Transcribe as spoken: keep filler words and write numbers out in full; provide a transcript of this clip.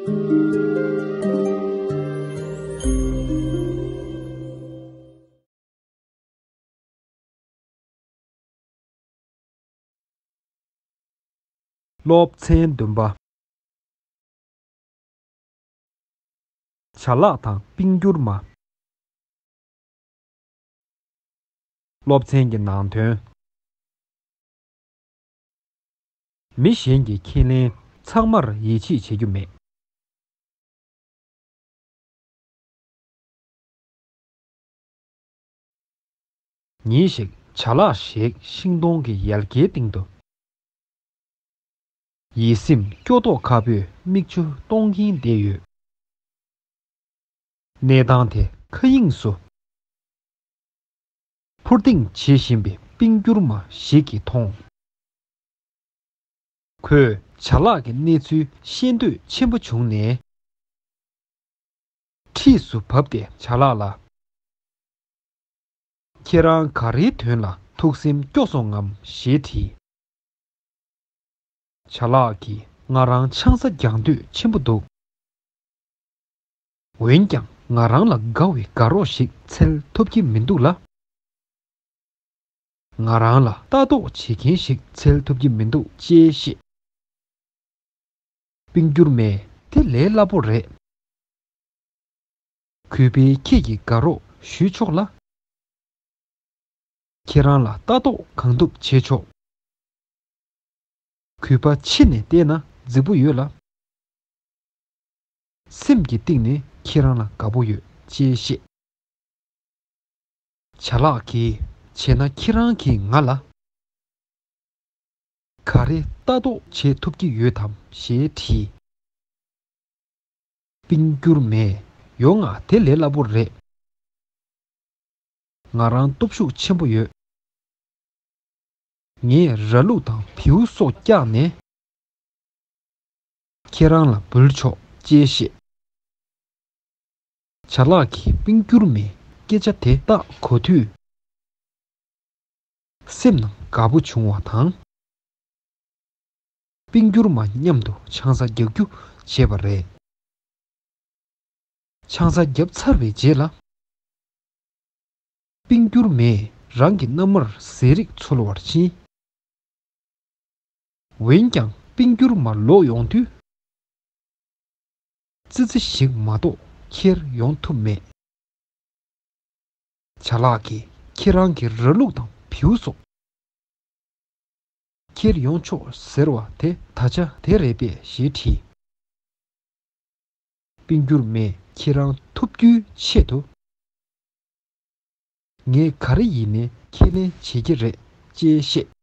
སློབ་ཚན་བདུན་པ། བྱ་གླག་དང་པིང་བསྒྱུར་མ། སློབ་ཚན་གྱི་ནང་དོན། མི་གཞན་གྱི་ཁས་ལེན་ཚང་མར་ཡིད་ཆེས་བྱེད་རྒྱུ་མེད། ཉིན་ཞིག་བྱ་གླག་ཞིག་ཤིང་སྡོང་གི་ཡལ་གའི་སྟེང་དུ། ཡིད་སེམས་སྐྱོ་མདོག་ཁ་པོས་མིག་ཆུ་གཏོང་གིན་བསྡད་ཡོད། གནས་སྟངས་དེ་མཁའ་དབྱིངས་སུ་འཕུར་ལྡིང་བྱེད་བཞིན་པའི་པིང་བསྒྱུར་མ་ཞིག་གིས་མཐོང་། ཁོས་བྱ་གླག་གི་གནས་ཚུལ་ཤེས་འདོད་ཆེན་པོ་བྱུང་ནས། འཁྲིས་སུ་བབས་ཏེ་བྱ་གླག་ལ། ཁྱེད་རང་ག་རེའི་དོན་ལ་ཐུགས་སེམས་སྐྱོ་སོང་ངམ་ཞེས་དྲིས། བྱ་གླག་གིས་ང་རང་ཆང་ས་རྒྱག་འདོད་ཆེན་པོ་འདུག། འོན་ཀྱང་ང་རང་ལ་དགའ་བའི་དགའ་རོགས་ཤིག་འཚོལ་ཐུབ་ཀྱི་མི་འདུག་ལ། ང་རང་ལ་ལྟ་རྟོག་བྱེད་མཁན་ཞིག་འཚོལ་ཐུབ་ཀྱི་མི་འདུག་ཅེས་བཤད། པིང་བསྒྱུར་མས་དེ་ལས་སླ་པོ་རེད། གུས་པས་ཁྱེད་ཀྱི་དགའ་རོགས་ཞུས་ཆོག་ལ། ཁྱེད་རང་ལ་ལྟ་རྟོག་གང་ཐུབ་བྱེད་ཆོག། གུས་པ་ཕྱི་ནས་བལྟས་ན་རྫིག་པོ་ཡོད་ལ། སེམས་ཀྱི་གཏིང་ནས་ཁྱེད་རང་ལ་དགའ་པོ་ཡོད་ཅེས་བཤད། བྱ་གླག་གིས་བྱས་ན་ཁྱེད་རང་གིས་ང་ལ་ག་རེ་ལྟ་རྟོག་བྱེད་ཐུབ་ཀྱི་ཡོད་དམ་ཞེས་དྲིས། པིང་བསྒྱུར་མས་ཡོང་ང་དེ་ལས་སླ་པོ་རེད། ང་རང་སྟོབས་ཤུགས་ཆེན་པོ་ཡོད། ངས་ར་ལུག་དང་བེའུ་སོགས་བཀྱགས་ནས་ཁྱེད་རང་ལ་འབུལ་ཆོག་ཅེས་བཤད། བྱ་གླག་གིས་པིང་བསྒྱུར་མའི་སྐད་ཆ་དེ་བཏགས་གོ་དུས། སེམས་ནང་དགའ་པོ་བྱུང་བ་དང་། པིང་བསྒྱུར་མ་མཉམ་དུ་ཆང་ས་རྒྱག་རྒྱུ་བྱས་པ་རེད། ཆང་ས་བརྒྱབ་ཚར་བའི་རྗེས་ལ། པིང་བསྒྱུར་མས་རང་གི་མནའ་མར་ཟས་རིགས་འཚོལ་བར་ཕྱིན། འོན་ཀྱང་པིང་བསྒྱུར་མ་ལོག་ཡོང་དུས། ཙི་ཙི་ཞིག་མ་གཏོགས་ཁྱེར་ཡོང་ཐུབ་མེད། བྱ་གླག་གིས་ཁྱེད་རང་གི་ར་ལུག་དང་བེའུ་སོགས་ཁྱེར་ཡོང་ཆོག་ཟེར་བ་དེ་ད་ཆ་དེ་རེད་པས་ཞེས་དྲིས། པིང་བསྒྱུར་མས་ཁྱེད་རང་ཐུབ་རྒྱུའི་ཆེད་དུ། ངས་ག་རེ་ཡིན་ནའི་ཁས་ལེན་བྱེད་ཀྱི་རེད་ཅེས་བཤད།